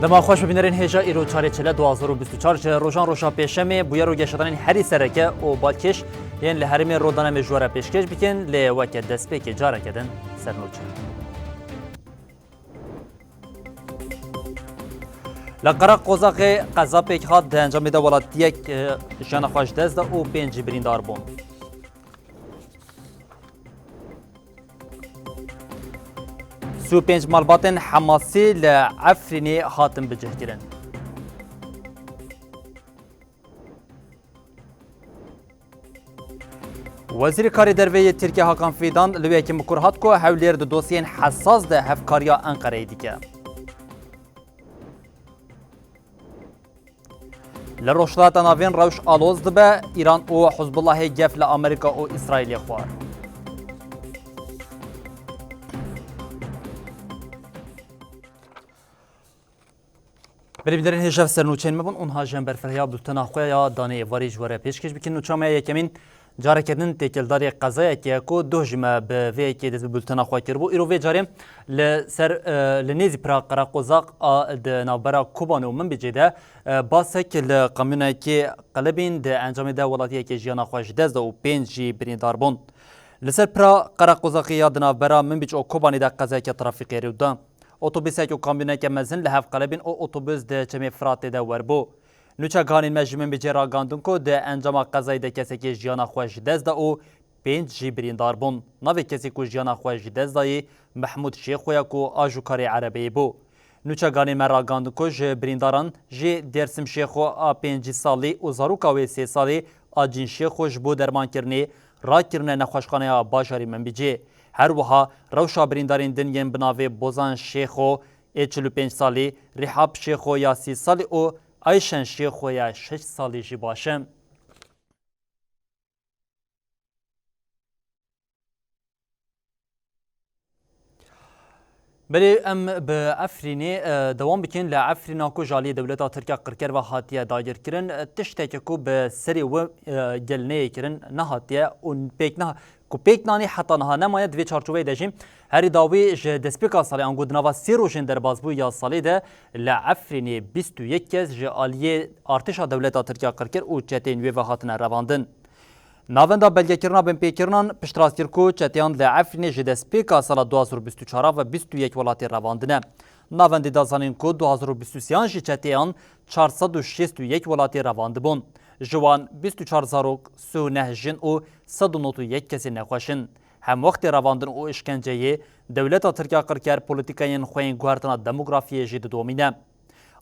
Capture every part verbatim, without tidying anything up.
Dema xweş bi bînerên hêja îro çarê çile du hazar û bîst û çar ji rojan roja pêşemê bûyer û geşedanên herî sereke û balkêş yên li herêmê Rodanê me ji we re pêşkêş bikin, lê weke destpêkê careke din sernûçe. Li Qereqozaxê qeza pêk hat, di encamê de welatiyek, e, jiyana xwe ji dest da û pênc jî birîndar bûn. Sî û pênc malbatên Hemasî li Efrînê hatin bicihkirin. Wezîrê Karê Derve yê Tirkiye Hakan Fidan li wê yekê mikur hat ku Hewlêr di dosyeyên hesas de hevkariya Enqereyê dike. Li Rojhilata Navîn rewş aloz dibe, Îran û Hizbullahê gef li Amerîka û Îsraîlê xwar. Belê bînerên hêja, sernûçeyên me bûn, û niha ji hember ferheya bultena xwe ya danê êvarî ji we re pêşkêş bikin. Nûça me ya yekemîn, careke din têkildarî qezayekê ye ku doh jî me bi vê yekê dest bi bultena xwe kiribû. Îro vê carê li ser, e, li nêzî pira Qereqozax a di navbera Kobanê û Minbicê de, e, basek li kamyonekê qelibîn, di encamê de welatiyekê jiyana xwe ji dest da û pênc jî birîndar bûn. Li ser pira Qereqozaxê ya di navbera Minbic û Kobanê de qezayeke trafîkê rû da. Otobusek û kamyoneke mezin li hev qelibîn û otobus di Çemê Firatê de werbû. Nûçegihanên me ji Minbicê ragandin ku di encama qezayê de kesekê jiyana xwe ji dest da û pênc jî birîndar bûn. Navê kesê ku jiyana xwe ji dest dayê Mehmûd Şêxo ye ku ajûkarê erebeyê bû. Nûçegihanên me ragandin ku ji birîndaran jî Dêrsim Şêxo a pêncî salî û zaroka wê sê salî Acîn Şêxo ji bo dermankirinê rakirine nexweşxaneya bajarê Minbicê. Her wiha rewşa birîndarên din yên bi navê Bozan Şêxo ê çil û pênc salî, Rîhab Şêxo ya sî salî û Ayşen Şêxo ya şeş salî jî baş e. Belê, em bi Efrînê, e, dewam bikin. Li Efrîna ku ji aliyê dewleta Tirk ya qirker ve hatiye dagirkirin, e, tişteke ku bi serê wê, e, gel neyê kirin nehatiye û pêk ne-, ku pêk nanî heta niha nemaye. Di vê çarçoveyê de jî herî dawî ji destpêka salê, ango di nava sê rojên derbasbûyî ya salê de li Efrînê bîst û yek kes ji aliyê artêşa dewleta Tirk ya qirker û çeteyên wê ve hatine revandin. Navenda belgekirina binpêkirinan piştrast kir ku çeteyan li Efrînê ji destpêka sala du hazar û bîst û çar ve bîst û yek welatê revandine. Navendê da zanîn ku du hazar û bîst û sêyan jî çeteyan çar sed û şêst û yek welatê revandibûn. Ji wan bîst û çar zarok, sî û neh jin û sed û nod û yek kesê nexweş in. Hemwextê revandin û îşkenceyê, dewleta Tirk ya qirker polîtîkayên xwe yên guhertina demografiyê jî didomîne.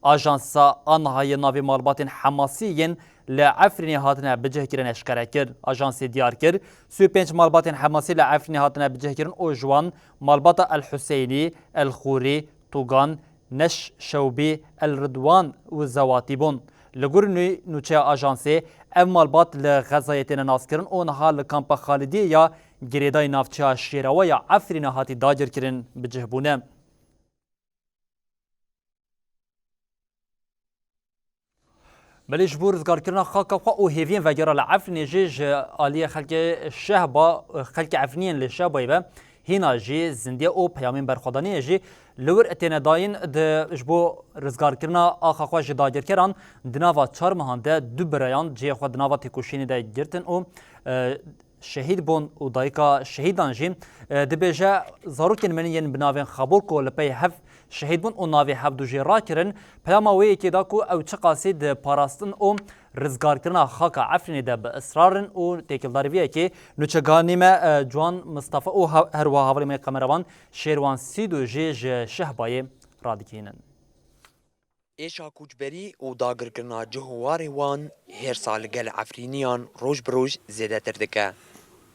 Ajansa a niha yê navê malbatên Hemasî yên li Efrînê hatine bicihkirin eşkere kir. Ajansê diyar kir, sî û pênc malbatên Hemasî li Efrînê hatine bicihkirin û ji wan malbata El Huseynî, El Xûrî, Tugan, Neş Şewbî, El Ridwan û Zewatî bûn. Li gor nû-, nûçeya ajansê, ev malbat li Xezayê têne naskirin û niha li kampa Xalidiyê ya girêdayî navçeya Şêrawa ya Efrînê hatî dagirkirin bicih bûne. Belê ji bo rizgarkirina xaka xwe û hêviyên vegera li Efrînê jî ji aliyê xelkê Şehba, xelkê Efrîniyên li Şehbayê ve hîna jî zindiye û peyamên berxwedaniyê jî li wir têne dayîn. Di, ji bo rizgarkirina axa xwe ji dagirkeran di nava çar mehan de du birayan cihê xwe di nava têkoşînê de girtin û, e, şehîd bûn û dayika şehîdan jî, e, dibêje, zarokên min yên bi navên Xabor ku li pey hev şehîd bûn û navê hevdu jî rakirin, peyama wê yekê da ku ew çiqasî di parastin û rizgarkirina xaka Efrînê de bi israr in û têkildarî vê yekê nûçegihanê me, e, Ciwan Mistefa û ha-, her wiha hevalê me qemeravan Şêrwan Sîdo jî ji Şehbayê radikînin. Êşa koçberî û dagirkirina cih û warê wan hêrsa li gel Efrîniyan roj bi roj zêdetir dike.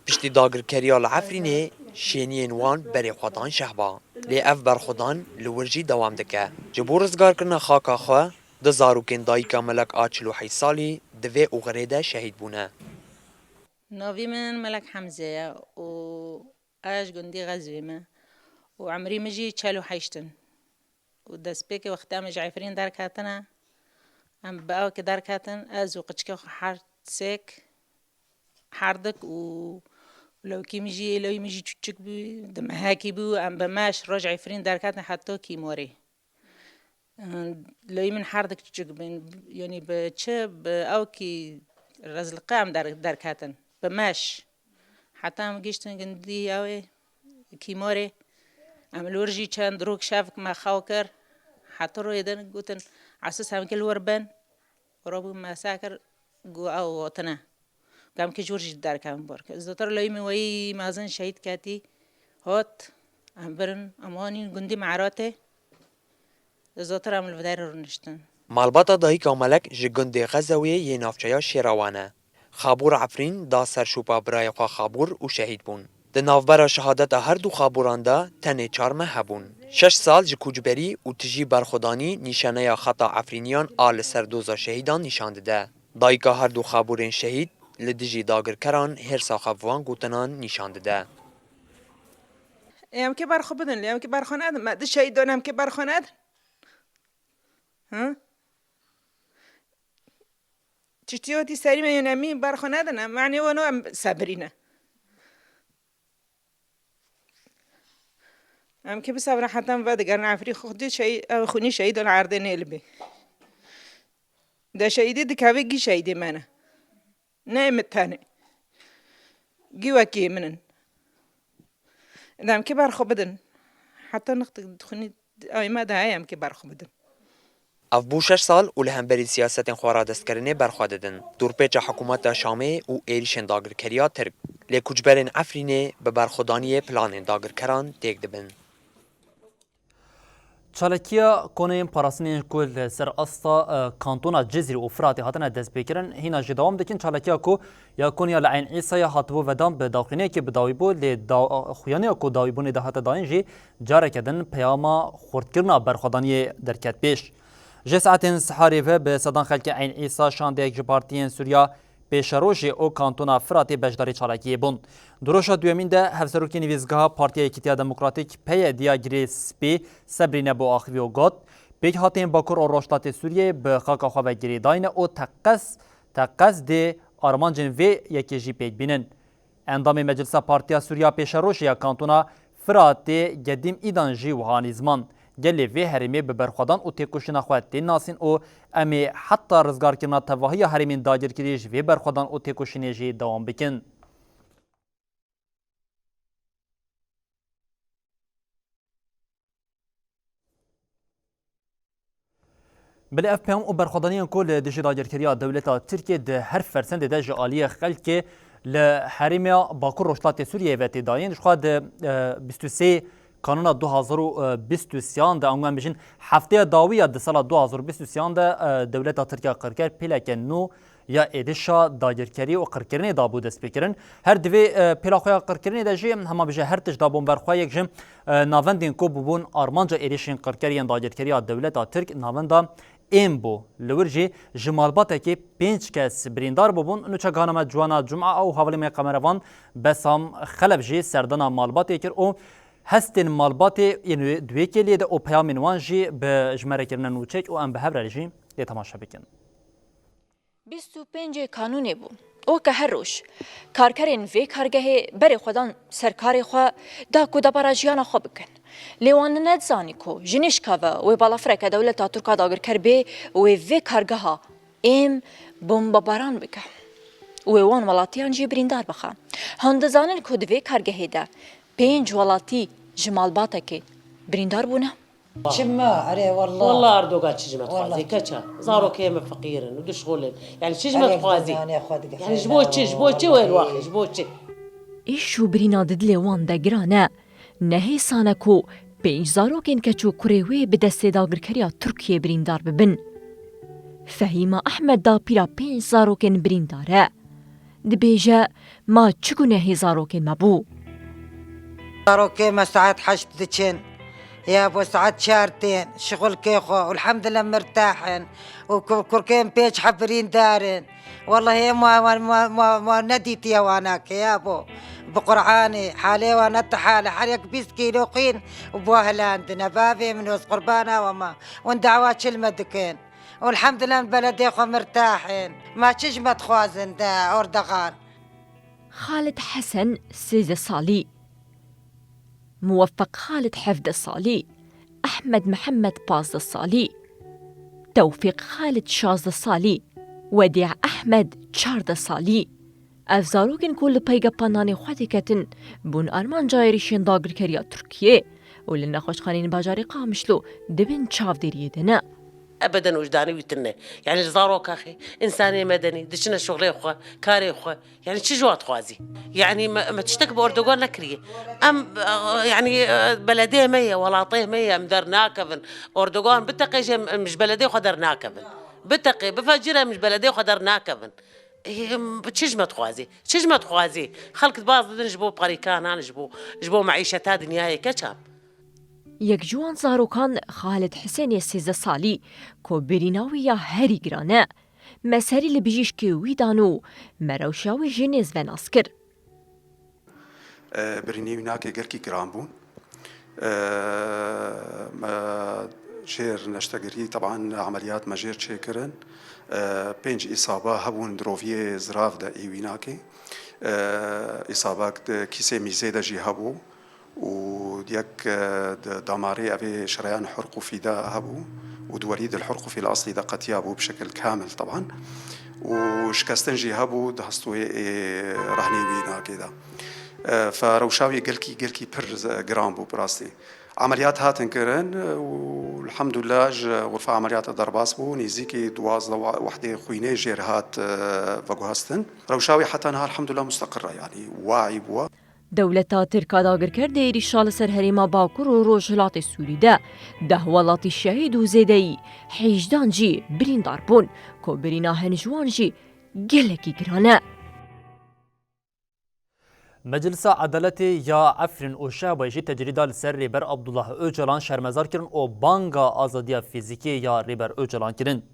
Piştî dagirkeriya li Efrînê, şêniyên wan berê xwe dan Şehba. Lê ev berxwedan li wir jî dewam dike. Ji bo rizgarkirina xaka xwe, du zarokên dayika Melek a çil û heşt salî di vê oxirê de şehîd bûne. Navê min Melek Hemze ye û ez ji gundî Xezvê me û emrî min jî çel û heşt in. Û destpêkê wextê em ji Efrîn derketine, em bi awkê derketin, ez û qiçikê xwe her sêk, her dik û lewkî min jî, lewî min jî çûçik bû, di mehekî bû, em bi meş roj Efrîn derketin heto kîmorê. Lewî min her dik çiçik bin, yanî bi çi, bi ewkî rezilqe em der-, derketin, bi meş. Heta em gihîştin gundî ew ê Kîmorê. Em li wir jî çend rok şevik me xew kir. Heta royê din gotin, Esis em kil wir bin. Robû me se kir, got ew gotine. Em kê jor jî derkevin borke. Zotir lewî min weyî mezin şehîd ketî. Hot, em birin, em anîn gundî Me'ratê. Zotir em li viderê rûniştin. Malbata dayika Melek ji gundê Xezewiyê yê navçeya Şêrawan e. Xabûr Efrîn da ser şopa birayê xwe Xabûr û şehîd bûn. Di navbera şehadeta her du Xabûran de tenê çar meh hebûn. Şeş sal ji koçberî û tijî berxwedanî nîşaneya xeta Efrîniyan a li ser doza şehîdan nîşan dide. Dayika her du Xabûrên şehîd li dijî dagirkeran hêrsa xwe bi van gotinan nîşan dide. Ê, em kê ber xwe bidin, lê em kê ber xwe nedin. Me di şehîd don, em kê ber xwe nedin. Hı? Tiştî wetî serî me yên em ê ber xwe nedin, em, yanî weno em sebirî ne. Em kê bisebrin heta em vedigerin, efrî xwe dî şehî-, ew xwînî şehîd li erdê nêlibê. De şehîdî dikeve gî şehîdê me ne. Ne min tenê. Gî wekî min in. De em kê ber xwe bidin. Heta nixtik dixwînî, ay me de heye em kê ber xwe bidin. Ev bû şeş sal û li hemberî siyasetên xwe radestkirinê berxwe didin. Dorpêça hikûmeta Şamê û êrîşên dagirkeriya Tirk. Lê koçberên Efrînê bi berxwedaniyê planên dagirkeran têk dibin. Çalakiya koneyên parastinên ku li ser asta, e, kantona Cizîr û Firatê hatine destpêkirin, hîna jî dewam dikin. Çalakiya ku ya Konya li Eyn Îsayê hatibû vedan bi daxuyaniyekê bi dawî bû, lê da-, xuyanîya ku dawîbûnê de hate dayîn jî careke din peyama xurtkirina berxwedaniyê derket pêş. Ji saetên siharê ve bi sedan xelkê Eyn Îsa şandeyek ji partiyên Sûriya Pêşerojê û kantona Firatê beşdarî çalakiyê bûn. Di roja duyemîn de hevserokê nivîzgeha Partiya Yekîtiya Demokratîk, P Y D'ya Girê Spî Sebrîne bo axivî û got, Pêkhateyên Bakur û Rojhilatê Sûriyeyê bi xaka xwe ve girêdayî ne û teqez, teqez dê armancên vê yekê jî pêk bînin. Endamê Meclisa Partiya Sûriya Pêşerojê ya Kantona Firatê Gedîm Îdan jî wiha anî ziman, gelê vê herêmê bi berxwedan û têkoşîna xwe tên nasîn û em ê heta rizgarkirina tevahiya herêmên dagirkirî ji vê berxwedan û têkoşînê jî dewam bikin. Belê ev peyam û berxwedaniyên ku li dijî dagirkeriya dewleta Tirkiyê di her fersendê de ji aliyê xelkê li herêma Bakur Rojhilatê Sûriyeyê ve tê dayîn, jixwe di, e, bîst û sê Kanûna du hazar û bîst û sê an de, ango em bijîn hefteya dawî ya di sala du hazar û bîst û sê an de, e, dewleta Tirk ya qirker pêleke nû ya êrişa dagirkerî û qirkirinê dabû destpêkirin. Her di vê, e, pêla xwe ya qirkirinê de jî hema bije her tişt dabûn ber xwe, yek ji, e, navendên ku bûbûn armanca êrişên qirker yên dagirkeriya dewleta Tirk navenda êm bû. Li wir jî ji malbatekê pênc kes birîndar bûbûn. Nûçegihana me Ciwana Cuma û hevalê me Qemerevan Besam Xelef jî serdana malbatê kir û hestên malbatê yên wê di wê kêliyê de û peyamên wan jî bi ji me re kirine nûçek û em bi hev re jî lê temaşe bikin. Bîst û pêncê Kanûnê bû. Weke her roj, karkerên vê kargehê berê xwe dan ser karê xwe, da ku debara jiyana xwe bikin. Lê wan nedizanî ku ji nişka ve wê balafireke dewleta Tirk a dagirker bê û wê vê kargeha êm bombebaran bike û wê wan welatiyan jî birîndar bixe. Hûn dizanin ku di vê kargehê de pênc welatî ji malbatekê birîndar bûne? Çima? Erê, wallah. Wallah Erdogan çi ji me dixwazî, keça? Zarokê me feqîr in û dişxulin. Yani çi ji me dixwazî? Yani ji bo çi? Ji bo çi wê li waxê? Ji bo çi? Îş û birîna di dilê wan de giran e. Ne hêsan e ku pênc zarokên keç û kurê wê bi destê dagirkeriya Tirkiyê birîndar bibin. Fehîma Ehmed dapîra pênc zarokên birîndar e. Dibêje, ma çi gunehê zarokê me bû? Zarokê me saet heşt diçin. Ya bo saet çar tên, şixulkê xwe, elhamdülillah mirtah in. Û ku-, kurkên pênc heb birîndar in. Wellahî em wa, wa, wa, wa, wa nedîtiye wana ke ya bo. Bi Qur'anê, halê wan ne ti hal e. Her yek bîst kîlo xwîn û bo hilandine. Bavê min, ez qurbana we me. Hûn dawa çi li me dikin? Elhamdülillah, beledê xwe mirtah in. Ma çi ji me dixwazin de Erdogan? Xalid Hesen sêzdeh salî, Muweffeq Xalid hevdeh salî, Ehmed Mihemed pazdeh salî, Tewfîq Xalid şazdeh salî, Wedî Ehmed çardeh salî. Ev zarok in ku li pey gepa nanê xwe diketin, bûn armanca êrîşên dagirkeriya Tirkiyê û li nexweşxaneyên bajarê Qamişlo di bin çavdêriyê de ne. Ebeden wijdanê wî tune. Yani li zarokê, însanê medenî, diçine şuxlê xwe, karê xwe. Yani çi ji wan dixwazî? Yani me, me tiştek bi Erdogan nekiriye. Em, e, yani, e, beledê me ye, welatê me ye, em dernakevin. Erdogan biteqe jî em, em ji beledê xwe dernakevin. Biteqe, bifecire em ji beledê xwe dernakevin. Ê, em, çi ji me dixwazî? Çi ji me dixwazî? Xelk baz didin ji bo parîkanan, ji bo, ji bo meîşeta dinyayê keçan. Yek ji wan zarokan Xalid Hisênê sêzdeh salî, ku birîna wî ya herî giran e. Me serî li bijîşkê wî dan û me rewşa wî ji nêz ve nas kir. E, birînî wî nake gelkî giran bûn. E, me jêr neştegirî, teban emeliyat me jêr çêkirin. E, pênc îsaba hebûn di roviyê zirav de ê wî nake. E, îsabak di kîsê mîzê de jî hebû. Û yek, e, di damarê evê şereyan hurq û fî de hebû û di werî di hurq û fî li eslî de qetiyabû bi şekil kamil teban. Û şikestin jî hebû di hestûyê ê rehnê wî nakê de. E, fe rewşa wî gelkî, gelkî pir ze-, giran bû bi rastî. Emeliyat hatin kirin û elhamdulillah ji xurfa emeliyata derbas bû, nêzîkî duwazdeh wa-, wehdê xwînê jêr hat, e, veguhestin. Rewşa wî heta niha elhamdulillah musteqir e, yanî waî bû. Dewleta Tirk a dagirker di êrîşa li ser herêma Bakur û Rojhilatê Sûrî de deh welatî şehîd û zêdeyî hêjdan jî birîndar bûn, ku birîna hin ji wan jî gelekî giran e. Meclisa Edaletê ya Efrîn û Şehbayê jî tecrîda li ser Rêber Abdullah Ocalan şermezar kirin û banga azadiya fîzîkî ya Rêber Ocalan kirin.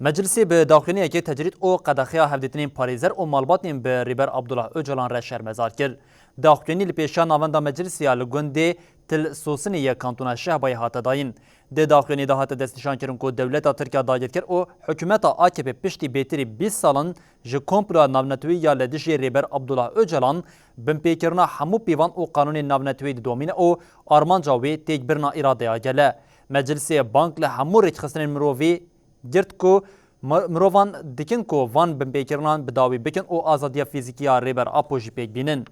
Meclisê bi daxuyaniyekê tecrîd û qedexeya hevdîtinên parêzer û malbatên bi Rêber Abdullah Ocalan re şermezar kir. Daxuyanî li pêşiya navenda meclisê ya li gundê Til Sosinê ya kantona Şehbayê hate dayîn. Di daxuyanî de hate destnîşankirin ku dewleta Tirk ya dagirker û hikûmeta A K P piştî bêtirî bîst salan ji komploya navnetewî ya li dijî Rêber Abdullah Ocalan, binpêkirina hemû pîvan û qanûnên navnetewî didomîne û armanca wê têkbirina îradeya gel e. Meclisê bang li hemû rêkxistinên mirovî girt ku mi-, mirovan dikin ku van binpêkirinan bi dawî bikin û azadiya fîzîkî ya Rêber Apo jî pêk bînin.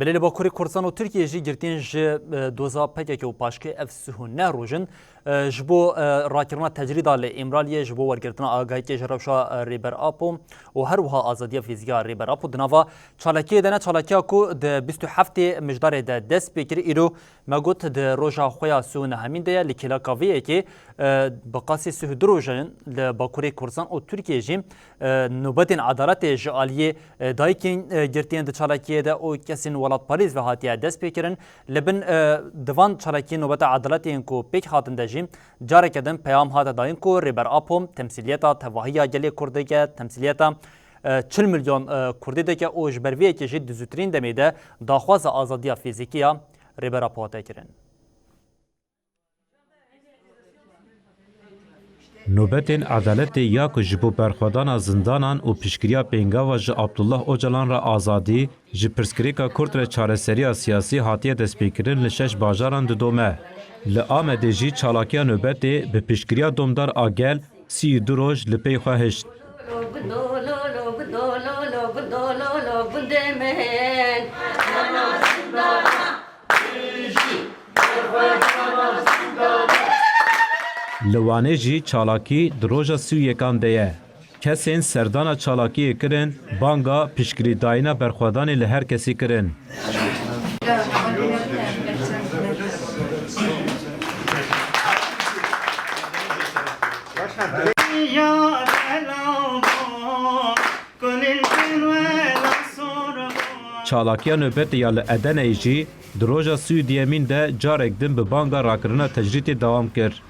Belê li Bakurê Kurdistan û Tirkiyê jî girtiyên ji, e, doza P K K û P A Ş Kê ev sih û neh roj in, e, ji bo, e, rakirina tecrîda li Îmraliyê, ji bo wergirtina agahiyekê ji rewşa, e, Rêber Apo û her wiha azadiya fîzîkî ya Rêber Apo di nava çalakiyê de ne. Çalakiya ku di bîst û heftê Mijdarê de dest pê kir, îro me got di roja xwe ya sih û nehemîn de ye. Li kêleka vê yekê, e, bi qasî sih û du roj in li Bakurê Kurdistan û Tirkiyê jî, e, nobetên edaletê ji aliyê, e, dayikên, e, girtiyên di çalakiyê de û kesên welatparêz ve hatiye destpêkirin. Li bin, e, di van çalakiyên nobeta edaletê yên ku pêk hatin de jî careke din peyam hate dayîn ku Rêber Apo temsîliyeta tevahiya gelê Kurdê ke, temsîliyeta, e, çil milyon, e, Kurdê dike û ji ber vê yekê jî di zûtirîn demê de daxwaza azadiya fîzîkî ya Rêber Apo hate kirin. Nobetên edaletê ya ku ji bo berxwedana zindanan û piştgiriya pêngava ji Abdullah Ocalan re azadî, ji pirsgirêka Kurd re çareseriya siyasî hatiye destpêkirin li şeş bajaran didome. Li Amedê jî çalakiya nobetê bi piştgiriya domdar a gel sî û du roj li pey xwe hişt. Li Wanê jî çalakî di roja sî û yekan de ye. Kesên serdana çalakiyê kirin, banga piştgirîdayîna berxwedanê li her kesî kirin. Çalakiya nobetê ya li Edeneyê jî di roja sî û duyemîn de carek din bi banga rakirina tecrîdê dewam kir.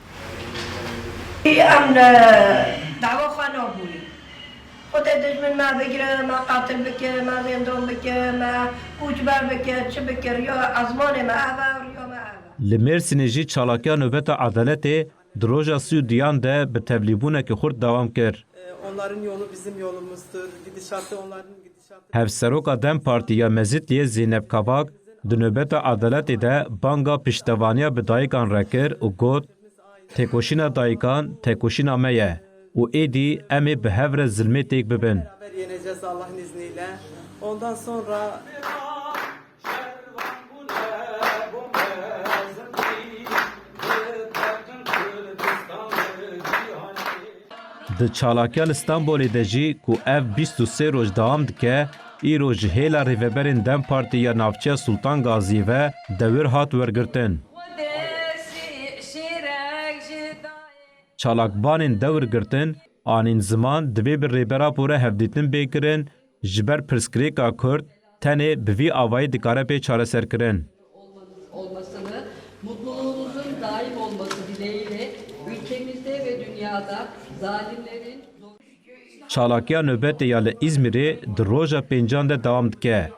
Em, e, dawa xwe nabûyî. Xwedê dijmin me bigire, me qatil bike, me zêndon bike, me koçber bike, çi bike, riya ezmanê me ev e, riya me ev e. Li Mêrsînê jî çalakiya nobeta edaletê di roja sî û duyan de bi tevlîbûnekî xurt dewam kir. Onların yolu bizim yolumuzdur. Gidişatı onların gidişatı. Hevseroka DEM Partî ya Mezitiyê Zeynep Kavak di nobeta edaletê de banga piştevaniya bi dayikan re kir û got, têkoşîna dayikan, têkoşîna me ye û êdî em ê bi hev re zilmê têk bibin. Beraber yeneceğiz Allah'ın izniyle. Ondan sonra Di çalakiya li Stenbolê de jî ku ev bîst û sê roj dewam dike, îro ji hêla rêveberên DEM Partî ya navçeya Sultan Gaziyê ve dewir hat wergirtin. Çalakvanên dewr girtin anîn ziman divê bi Rêber Apo re hevdîtin bê kirin, ji ber pirsgirêka Kurd tenê bi vî avayî dikare bê çareserkirin. Olmanız, olmasını, mutluluğunuzun daim olması dileğiyle ülkemizde ve dünyada zalimlerin Çalakiya nobetê ya li Îzmîrê di roja pêncan de dewam dike.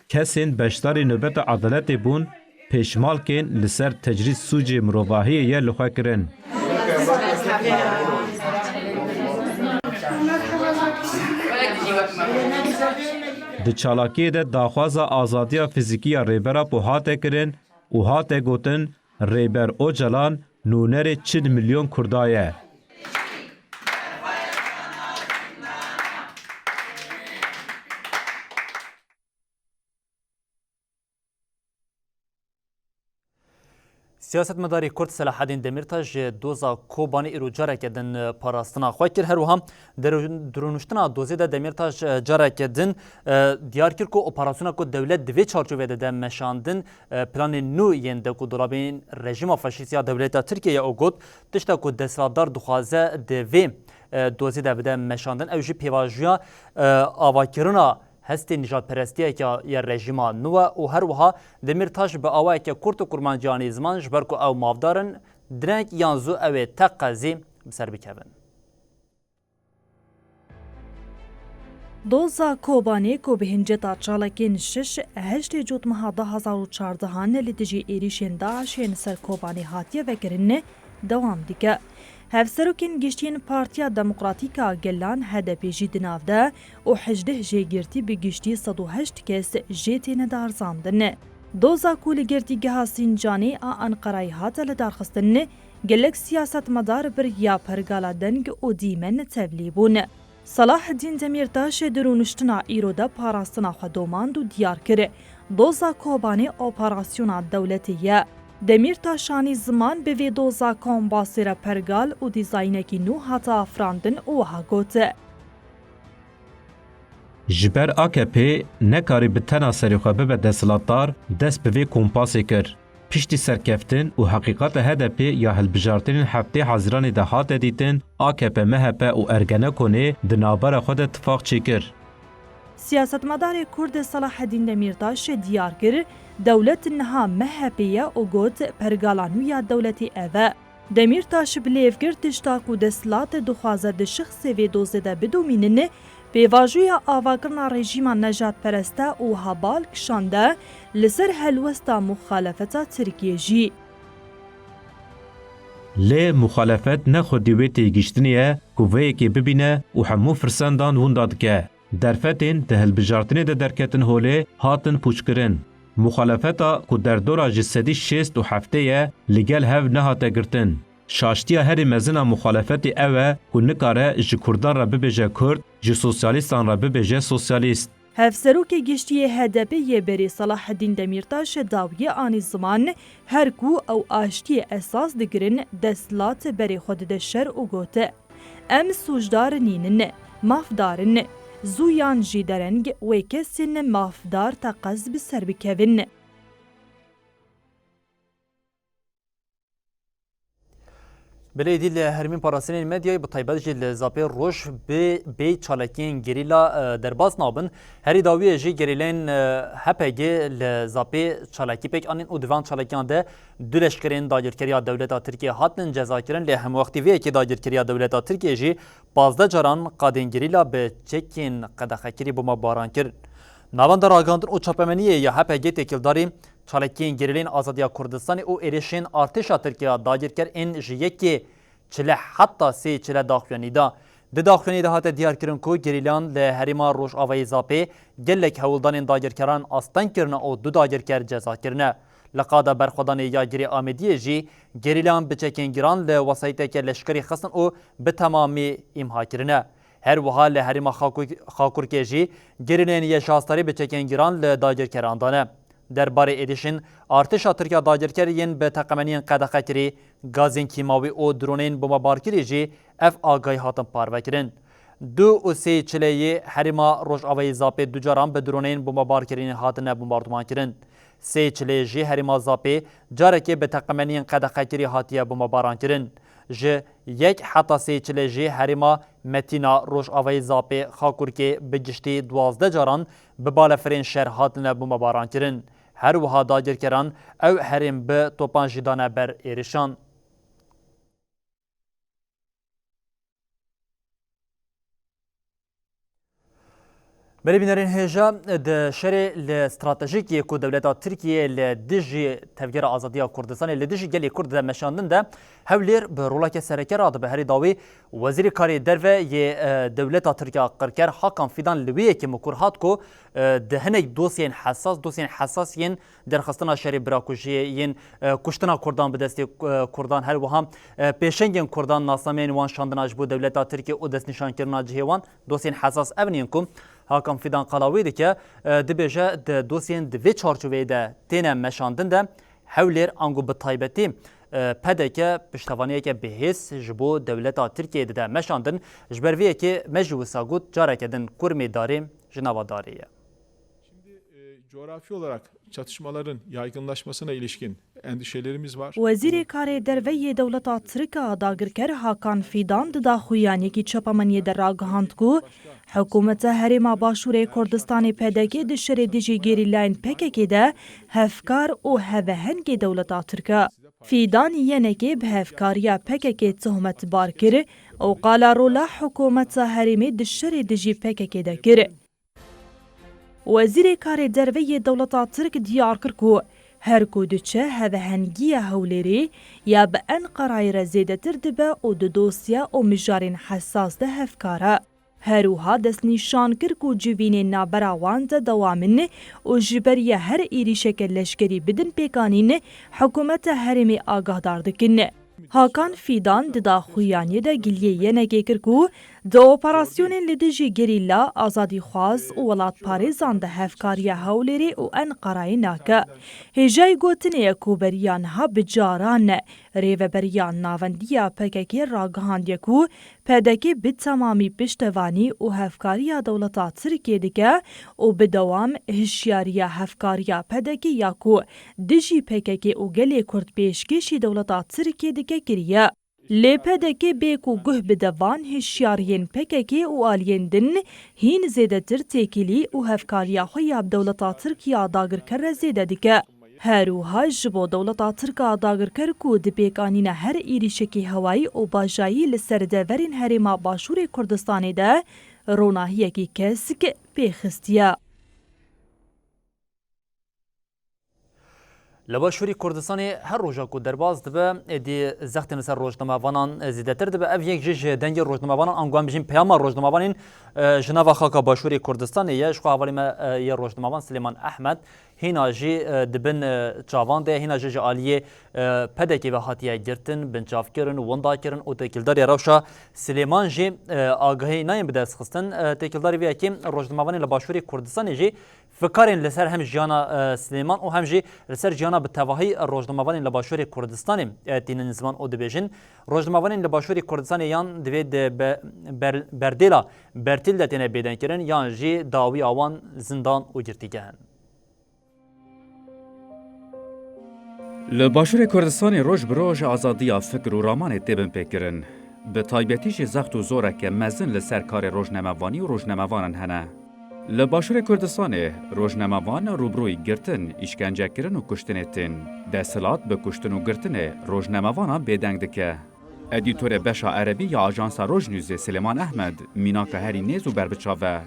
Kesên beşdarî nobeta edaletê bûn, pêşmalkên li ser tecrîd sûcê mirovahiyê ye li xwe kirin. Di çalakiyê de daxwaza azadiya fizîkî ya Rêber Apo hate kirin û hate gotin, Rêber Ocalan nûnerê çil milyon Kurda ye. Siyasetmedarê Kurd Selahaddîn Demîrtaş ji doza Kobanê îro careke din parastina xwe kir. Her wiha di rû-, di rûniştina dozê de Demîrtaş, e, careke din, e, diyar kir ku operasyona ku dewlet di vê çarçoveyê de de meşandin, e, planên nû yên de ku dolabên rejîma faşîst ya dewleta Tirkiyê ye û got, tişta ku desthilatdar dixwaze di vê, e, dozê de bide meşandin, ew jî pêvajoya, e, avakirina hestê nijadperestiyeke ya rejîma nû e û her wiha Demîrtaş bi awayeke kurt û kurmancî anî ziman, ji ber ku ew mafdar in, direng yan zû ew ê teqezî bi ser bikevin. Doza Kobanê ku bi hinceta çalakên şeş heştê Cotmeha du hazar û çardehan li dijî êrîşên DAIŞ'ên ser Kobanê hatiye vekirin, dewam dike. Hevserokên giştî yên Partiya Demokratîk a Gelan, H D P, jî di nav de û hejdeh jêgirtî bi giştî sed û heşt kes jê têne darzandin. Doza ku li girtîgeha Sincanê a Enqerayê hate lidarxistin, gelek siyasetmedar bi riya pergala deng û dîmen tevlî bûn. Selahaddîn Demîrtaş di rûniştina îro de parastina xwe domand û diyar kir, doza Kobanê operasyona dewletê ye. Demîrtaş anî ziman bi vê doza kombasê re pergal û dîzaynekî nû hate afirandin û wiha got. Ji ber A K P nekarî bi tena serê xwe bibe desthilatdar, dest bi vê kompasê kir. Piştî serkeftin û heqîqeta H D P ya hilbijartinên heftê Hezîranê de hate dîtin, A K P, M H P û Ergenekonê di navbera xwe de tifaq çêkir. Siyasetmedarê Kurd Selahaddîn Demîrtaş diyar kir, dewlet niha M H P ye û got, pergala nû ya dewletê ev e. Demîrtaş bi lêv kir tişta ku desthilat dixwaze di şexsê vê dozê de bidomînin, pêvajoya avakirina rejîma nejadperest e û hebal kişande li ser helwesta muxalefeta Tirkiyê jî. Lê muxalefet ne xwedî wê têgihiştinê ye ku vê yekê bibîne û hemû firsendan winda dike. Derfetên di hilbijartinê de derketin holê hatin pûçkirin. Muxalefeta ku derdora ji sedî şêst û heftê ye, li gel hev nehate girtin. Şaştiya herî mezin a muxalefetê ew e ku nikare ji Kurdan re bibêje Kurd, ji sosyalîstan re bibêje sosyalîst. Hevserokê Giştî yê H D P yê berê Selahaddîn Demîrtaş dawiyê anî ziman, her ku ew aştiyê esas digirin, desthilat berê xwe dide şer û got, Em sûcdar nînin, mafdar in. Zû yan jî dereng wê kesên mafdar teqez bi ser bikevin. Belê dî li herêmên parastinên medyayê bi taybet jî li Zapê roj bi bê çalakiyên gerîla, e, derbas nabin. Herî dawiyê jî gerîlên, e, H P G li Zapê çalakî pêk anîn û di van çalakiyan de du leşkerên dagirkeriya dewleta Tirkiyê hatin cezakirin, lê hemwextî vê yekê dagirkeriya dewleta Tirkiyê jî pazdeh caran qadên gerîla bi çekên qedexekirî bombebaran kir. Navenda ragihandin û çapemeniyê ya H P G têkildarî çalakiyên gerîlên Azadiya Kurdistanê û êrişên artêşa Tirkiya dagirker ên ji yekê çile heta sê çile daxuyanî da. Di daxuyanî de hate diyarkirin ku gerîlan li herêma Rojavayê Zapê gelek hewldanên dagirkeran asteng kirine û du dagirker ceza kirine. Li qada berxwedanê ya Girê Amêdiyê jî gerîlan bi çekên giran li wesayîteke leşkerî xistin û bi temamî îmha kirine. Her wiha li herêma Xakur-, Xakurkê jî gerîlên YŞA Starê bi çekên giran li dagirkeran de ne. Derbarê êdişên artêşa Tirk ya dagirker yên bi teqemeniyên qedexekirî, gazên kîmawî û dronên bombebarkirî jî ev agahî hatin parvekirin. Du û sê çileyê herêma Rojavayê Zapê du caran bi dronên bombebarkirî hatine bombardumankirin. Sê çilê jî herêma Zapê carekê bi teqemeniyên qedexekirî hatiye bombebarankirin. Ji yek heta sê çile jî herêma Metîna Rojavayê Zapê Xakurkê bi giştî duwazdeh caran bi balefirên şer hatine bombebarankirin. Her wiha dagirkeran ew herêm bi topan jî dane ber êrişan. Berê bînerên hêja, di şerê li stratejîk yê ku dewleta Tirkiyê li dijî Tevgera Azadiya Kurdistanê, li dijî gelê Kurd de meşandin de, Hewlêr bi roleke sereke radibe. Herî dawî Wezîrê Karê Derve yê, e, dewleta Tirk ya qirker Hakan Fidan li wê yekê mikur hat ku, e, di hinek dosyên hesas, dosyên hesas yên derxistina şerê birakujiyê, yên, e, kuştina Kurdan bi destê, e, Kurdan, her wiha, e, pêşengên Kurdan, nasnameyên wan şandina ji bo dewleta Tirkiyê û destnîşankirina cihê wan, dosyên hesas ev in yên ku Hakan Fidan qala wê dike, e, dibêje di dosyên di vê çarçoveyê de têne meşandin de, Hewlêr ango bi taybetî, e, P D K piştevaniyeke bihêz ji bo dewleta Tirkiyeyê dide meşandin. Ji ber vê yekê me jî wisa got, careke din kurmê darê ji nava darê ye. Şimdi, e, coğrafi olarak çatışmaların yaygınlaşmasına ilişkin endişelerimiz var. Wezîrê Karê Derve yê dewleta Tirk a dagirker Hakan Fidan di daxuyaniyekî çapemeniyê de ragihand ku hikûmeta Herêma Başûrê Kurdistanê P D K di şerê dijî gerîlayên P K K de hevkar û hevehengê dewleta Tirk e. Fidan yenekê bi hevkariya P K K tohmetbar kir û qala rola hikûmeta herêmê di şerê dijî P K K de kir. Wezîrê Karê Derve yê dewleta Tirk diyar kir ku her ku diçe hevehengiya Hewlêrê ya bi Enqerayê re zêdetir dibe û di dosya û mijarên hesas de hevkar e. Her wiha destnîşan kir ku civînên navbera wan de dewam in û ji beriya her êrîşeke leşkerî bidin pêkanîn, hikûmeta herêmê agahdar dikin. Hakan Fidan di daxuyaniyê de giliyê yenekê kir ku di operasyonên li dijî gerîla, azadîxwaz û welatparêzan de hevkariya Hewlêrê û Enqerayê nake. Hêjayî gotinê ye ku beriya niha bi caran rêveberiya navendî ya P K K ragihandiye ku P D K bi temamî piştevanî û hevkariya dewleta Tirkiyê dike û bi dewam hişyariya hevkariya P D K ya ku dijî P K K û gelê Kurd pêşkêşî dewleta Tirkiyê dike kiriye. Lê P D K bê ku guh bide van hişyariyên P K K û aliyên din, hîn zêdetir têkilî û hevkariya xwe ya bi dewleta Tirk ya dagirker re zêde dike. Her wiha ji bo dewleta Tirk a dagirker ku dipêkanîne her êrîşekî hewayî û bajayî li ser deverên Herêma Başûrê Kurdistanê de ronahiyekî kesk pê xistiye. Li Başûrê Kurdistanê her roja ku derbas dibe, êdî zextên li ser rojnamevanan zêdetir dibe. Ev yek jî ji dengê rojnamevanan, ango em bijîn peyama rojnamevanên, e, ji nava xaka Başûrê Kurdistanê ye. Ji xwe hevalê me, e, yê rojnamevan Silêman Ehmed hîna jî, e, di bin, e, çavan de ye, hîna jî ji aliyê, e, P D K ve hatiye girtin, binçavkirin, windakirin û têkildarî rewşa Silêman jî, e, agahî nayên bi dest xistin. E, têkildarî vê yekê rojnamevanên li Başûrê Kurdistanê jî fikarên li ser hem jiyana, e, Silêman û hem jî li ser jiyana bi tevahî rojnamevanên li Başûrê Kurdistanê, e, tînin ziman û dibêjin, rojnamevanên li Başûrê Kurdistanê yan divê di be-, ber-, berdêla bertîl de têne bêdengkirin yan jî dawiya wan zindan û girtîgeh in. Li Başûrê Kurdistanê roj bi roj azadiya fikir û ramanê tê binpêkirin. Bi taybetî jî zext û zoreke mezin li ser karê rojnamevanî û rojnamevanan hene. Li Başûrê Kurdistanê rojnamevan rûbirûyî girtin, îşkencekirin û kuştinê tên. Desthilat bi kuştin û girtinê rojnamevanan bêdeng dike. Edîtorê beşa erebî ya ajansa Rojnewsê Silêman Ehmed mînaka herî nêz û berbiçav e.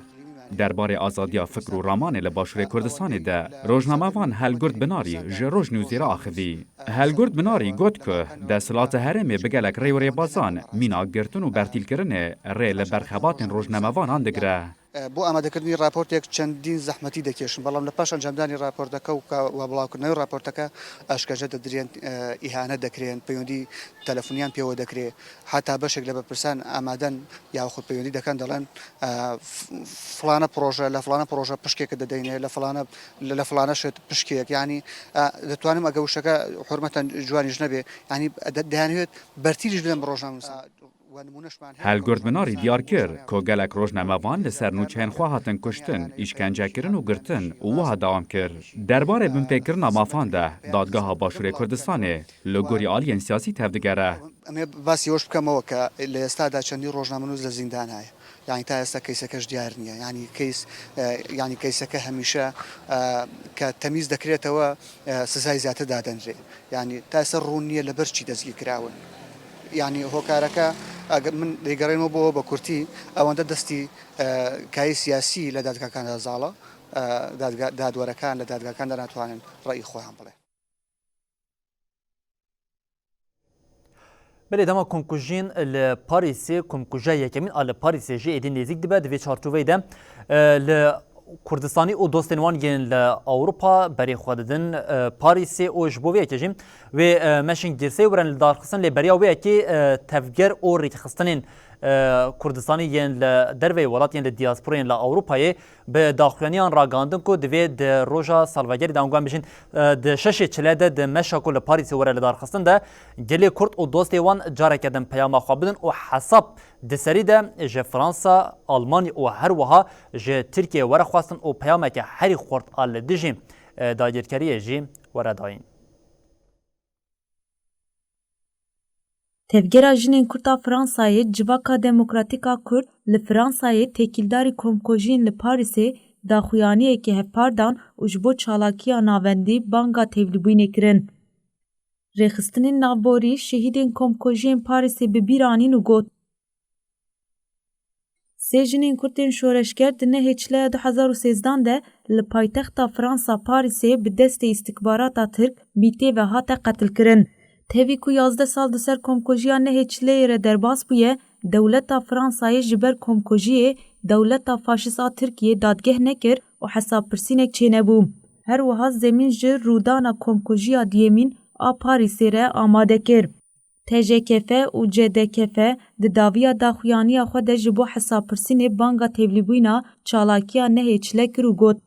Derbarê azadiya fikr û ramanê li Başûrê Kurdistanê de rojnamevan Helgurt Binarî ji Rojnewsê re axivî. Helgurt Binarî got ku desthilata herêmê bi gelek rê û rêbazan mîna girtin û bertîlkirinê rê li ber xebatên rojnamevanan digire. بۆ ئامادەکردنی راپۆرتێک چەندین زەحمەتی دەکێشن، بەڵام لە پاش ئەنجامدانی راپۆرتەکە و کە-، و بڵاوکردنەوەی راپۆرتەکە ئاشکەجە دەدرێن، ئیهانە دەکرێن، پەیوەندی تەلەفۆنیان پێوە دەکرێ، هەتا بەشێک لە بەرپرسان ئامادەن یاخود پەیوەندی دەکەن، دەڵێن، ئە، ف-، فلانە پرۆژە، لە فلانە پرۆژە پشکێکە دەدەینێ، لە فلانە، لە، لە فلانە شێت پشکێک، یعنی، ئە، دەتوانم ئەگە وشەکە حورمەتەن جوانیش نەبێ، یعنی، دە-، دەیانەوێت بەرتیلیش بدەن بە ڕۆژنامەنووسان. و نمونەشمان هەیە. هەلگورد بناری دیار کر، کو gelek rojnamevan li ser nûçeyên xwe hatin kuştin, îşkencekirin û girtin û wiha dewam kir. Derbarê binpêkirina mafan de, Dadgeha Başûrê Kurdistanê li gorî aliyên siyasî tevdigere. ئەمێ باسی ئەوەش بکەمەوە کە لە ئێستادا چەندین ڕۆژنامەنووس لە زیندان هەیە. یعنی تا ئێستا کەیسەکەش دیار نییە. یعنی کەیس، ئە، یعنی کەیسەکە هەمیشە، ئە، کە تەمیز دەکرێتەوە، ئە، سزای زیاتر دادەنرێ. یعنی تا ئێستا ڕوون نییە لەبەر چی دەستگیر کراون. یعنی هۆکارەکە، ئەگەر من دەیگەڕێنەوە بۆ بە کورتی، ئەوەندە دەستی، ئە، کای سیاسی لە دادگاکاندا زاڵە، ئە، دادگا-، دادوەرەکان لە دادگاکاندا ناتوانن ڕەئی خۆیان بڵێ. Belê dema komkujiyên li Parîsê, komkujiya yekemîn a li Parîsê jî êdî nêzîk dibe, di vê çarçoveyê de, e, li Kurdistanî û dostên wan yên li Ewropa berê xwe didin, e, Parîsê û ji bo vê yekê jî wê, e, meşên girseyê were lidarxistin, lê beriya wê yekê, e, tevger û rêkxistinên, e, Kurdistanî yên li derveyê welat, yên li diasporayên li Ewropayê, bi daxuyaniyan ragihandin ku divê di roja salvegerê de, ango em bijîn, e, di şeşê çile de di meşa ku li Parîsê were lidarxistin de gelê Kurd û dostê wan careke din peyama xwe bidin û hesab di serî de ji Fransa, Almanya û her wiha ji Tirkiyeyê were xwestin û peyameke herî xurt a li dijî, e, dagirkeriyê jî were dayîn. Tevgera Jinên Kurd a Fransayê, Civaka Demokratîk a Kurd li Fransayê têkildarî komkujiyên li Parîsê daxuyaniyekê hevpar dan û ji bo çalakiya navendî banga tevlîbûyînê kirin. Rêxistinên navborî şehîdên komkujiyên Parîsê bi bîr anîn û got, Sê jinên Kurd ên şoreşger di nehê Çileya du hezar û sêzdan de li paytexta Fransa Parîsê bi destê îstîxbarata Tirk, mîtê ve hate qetilkirin. Tevî ku yazdeh sal di ser komkujiya nehê Çileyê re derbas bûye, dewleta Fransayê ji ber komkujiyê dewleta faşîst a Tirkiyê dadgeh nekir û hesabpirsînek çênebû. Her wiha zemîn ji rûdana komkujiya duyemîn a Parîsê re amade kir. T J K F û C D K F di dawiya daxuyaniya xwe de ji bo hesabpirsînê banga tevlîbûyîna çalakiya nehê Çile kir û got,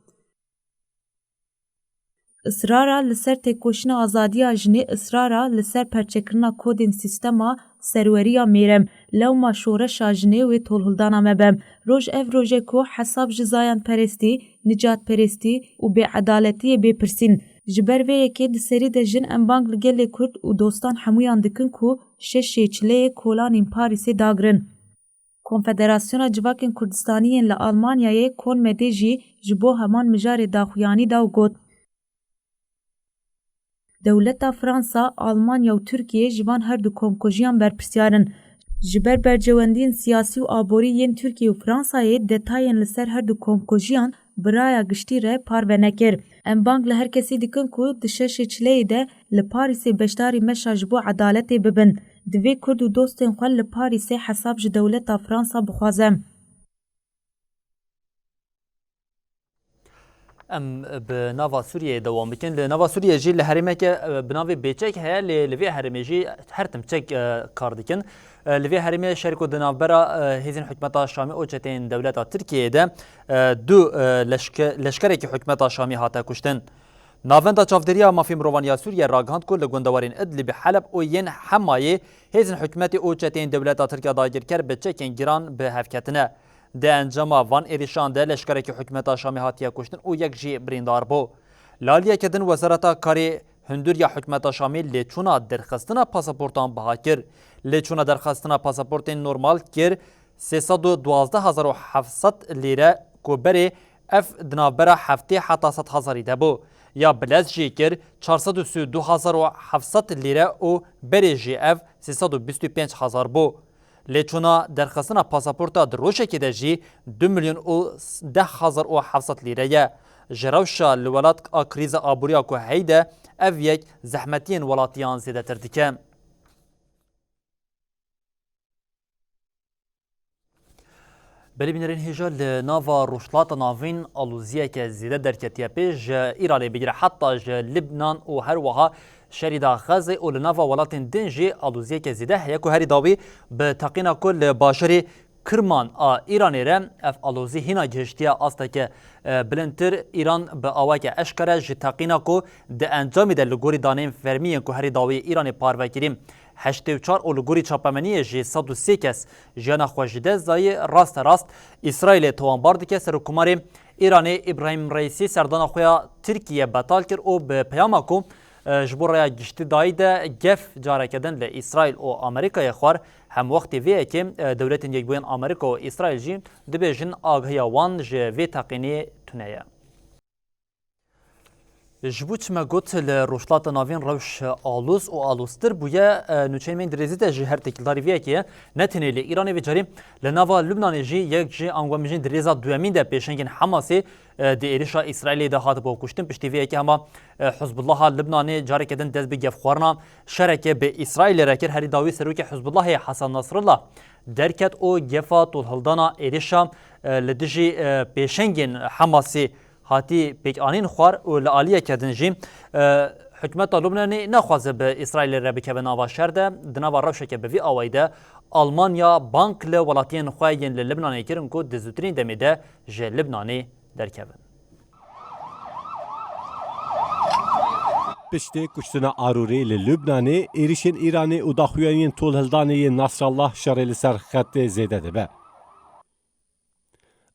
Israra li ser têkoşîna azadiya jinê, israra li ser perçekirina kodên sîstema serweriya mêrem, lewma şoreşa jinê wê tolhildana me be. Roj ev roj e ku hesab ji zayanperestî, nicatperestî û bêedaletiyê bê pirsîn. Ji ber vê yekê di serî de jin em bang li gelê Kurd û dostan hemûyan dikin ku şeşê Çileyê kolanên Parîsê dagirin. Konfederasyona Civakên Kurdistanî yên li Almanyayê, Konmedê jî ji bo heman mijarê daxuyanî da û got, Dewleta Fransa, Almanya û Tirkiye ji van her du komkujiyan berpirsiyar in. Ji ber bercewendiyên siyasî û aborî yên Tirkiye û Fransayê detayên li ser her du komkujiyan bi raya giştî re parve nekir. Em bang li her kesî dikin ku di şeşê Çileyê de li Parîsê beşdarî meşa ji bo edaletê bibin. Divê Kurd û dostên xwe li Parîsê hesab ji dewleta Fransa bixwaze. Em bi nava Sûriyeyê dewam bikin. Li nava Sûriyeyê jî li herêmeke, e, bi navê Bêçek heye, lê li vê herêmê jî her tim çek, e, kar dikin. E, li vê herêmê şer ku di navbera, e, hêzên hikûmeta Şamê û çeteyên dewleta Tirkiyeyê de, e, du, e, leşke-, leşkerekî hikûmeta Şamê hate kuştin. Navenda Çavdêriya Mafê Mirovan ya Sûriye ragihand ku li gundewarên Idlibê, Heleb û yên Hemayê hêzên hikûmetê û çeteyên dewleta Tirk ya dagirker bi çekên giran bi hev ketine. Di encama van êrişan de leşkerekî hikûmeta Şamê hatiye kuştin û yek jî birîndar bû. Li aliyeke din Wezareta Karê Hundir ya hikûmeta Şamê lêçûna derxistina pasaportan biha kir. Lêçûna derxistina pasaportên normal kir sê sed û duwazdeh hezar û heft sed lîre, ku berê ev di navbera heftê heta sed hezarî de bû. Ya bilez jî kir çar sed û sî û du hezar û heft sed lîre û berê jî ev sê sed û bîst û pênc hezar bû. Lêçûna derxistina pasaporta di rojekê de jî du milyon û deh hezar û heft sed lîre ye. Ji rewşa li welat a krîza aboriya ku heyî de, ev yek zehmetiyên welatiyan zêdetir dike. Belê bînerên hêja, li nava Rojhilata Navîn aloziyeke zêde derketiye pê, ji Îranê bigire heta ji Libnan û her wiha şerî da Xezê û li nava welatên din jî aloziyeke zêde heye ku herî dawî bi teqîna ku li bajarê Kirman a Îranê re ev alozî hîna gihiştiye asteke, e, bilindtir. Îran bi awayeke eşkere ji teqîna ku di encamê de li gorî daneyên fermî yên ku herî dawî Îranê parve kirî heştê û çar û li gorî çapemeniyê jî sed û sê kes jiyana xwe ji dest dayî, raste rast Îsraîlê tawanbar dike. Serokkomarê Îranê Îbrahîm Reîsî serdana xwe ya Tirkiyê betal kir û bi peyama ku, e, ji bo raya giştî dayî de gef careke din li Îsraîl û Amerîkayê xwar, hemwextê vê yekê, e, Dewletên Yekbûyên Amerîka û Îsraîl jî dibêjin agahiya wan ji vê teqînê tune ye. Ji bo çi me got li Rojhilata Navîn rewş aloz û aloztir bûye, e, nûçeyên me yên dirêzî de ji her têkildarî vê yekê ye. Ne tenê li Îranê, vê carî li nava Lubnanê jî yek ji anguhemijîn di rêza duyemîn de pêşengên Hamasê, e, di êrişa Îsraîlê de hatibû kuştin. Piştî vê yekê hema, e, Hizbullaha Lubnanê careke din dest bi gefxwarina şerekê bi Îsraîlê re kir. Herî dawî serokê Hizbullahê Hasan Nasrallah derket û gefa tolhildana êrişa, e, li dijî, e, pêşengên Hamasê hatî pêkanîn xwar û li aliyeke din jî, e, hikûmeta Lubnanê naxwaze bi Îsraîlê re bikeve nava şer de. Di nava rewşeke bi vî awayî de Almanya bang li welatiyên xwe yên li Libnanê kirin ku di zûtirîn demê de ji Libnanê derkevin. Piştê kuştina Arûrî li Lubnanê, êrişên Îranê û daxuyaniyên tolhildanê yên Nasrallah şerê li ser xetê zêde dibe.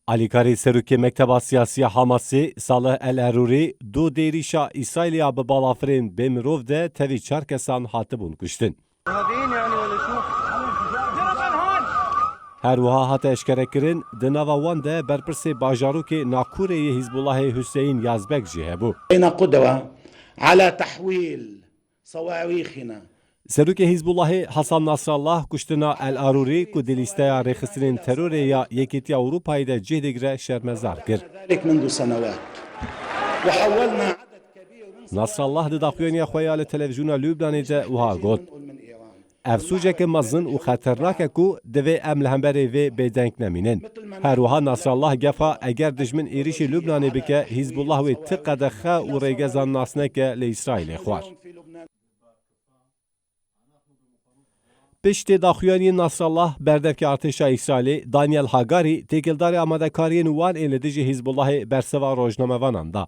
Alîkarê serokê Mekteba Siyasî ya Hamasê, Salih El Erûrî, du dêrîşa Îsraîlê ya bi balafirên bêmirov de tevî çar kesan hatibûn kuştin. Her wiha hate eşkerekirin, di nava wan de berpirsê bajarokê Nakûrê yê Hizbullahê Huseyîn Yazbek jî hebû. بين قدوة على تحويل صواريخنا. Serokê Hizbullahê Hasan Nasrallah kuştina El Arûrî ku di lîsteya rêxistinên terorê ya Yekîtiya Ewropayê de cih digire şermezar kir. ذلك منذ سنوات. وحولنا عدد كبير من Nasrallah di daxuyaniya xwe ya li televîzyona Lubnanê de wiha got: Ev sûceke mezin û xeternak e ku divê em li hemberê vê bêdeng nemînin. Her wiha Nasrallah gefa eger dijmin êrişî Lubnanê bike, Hizbullah wê ti qedexe û rêgezan nas neke li Îsraîlê xwar. Piştê daxuyaniyên Nasrallah, berdevkê artêşa Îsraîlê Daniel Hagarî têkildarî amadekariyên wan ên li dijî Hizbullahê bersiva rojnamevanan da.